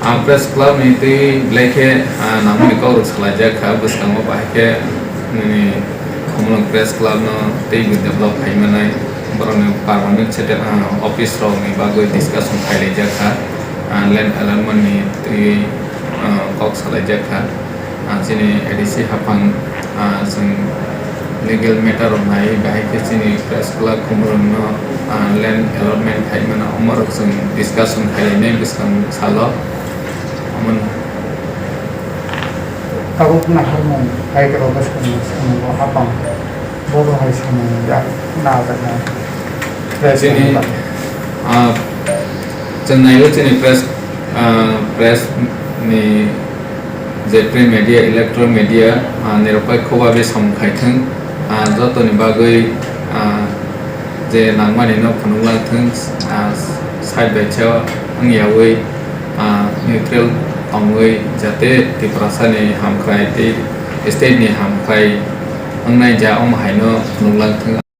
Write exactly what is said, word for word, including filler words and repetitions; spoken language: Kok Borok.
Ang press club ni twi belai khe, ah, nangmani kok rok salaijak kha, bwskango bahai khe nini Khumulwng Press Club no tei develop khai manai, borokni permanent settle, ah, office rok ni bagwi discussion khailaijak kha, ah, land allotment ni twi, ah, kok salaijak kha. Ah, chini A D C haphang, ah, chwng legal matter rok nai, bahai khe chini press club Khumulwng no, ah, land allotment khai mano, omo rok chwng discussion khai nai bwskang salo. Omo no. Tabuk naharmung hai khe rw bwskang ni samung bo haphang. Bobo hai samung ya na jaga. Chini, ah, chwng naiwi chini press, ah, press ni je print media, electronic media, ah, nirok bai khubabe samung khai thwng, ah, jotoni bagwi, ah, je nangmani no phunuk lang thwng, ah, side by side wng yawi, ah, neutral tongwi jate Tiprasa ni hamkrai tei state ni hamkrai wngnai ja omo hai no phunuk lang thwng.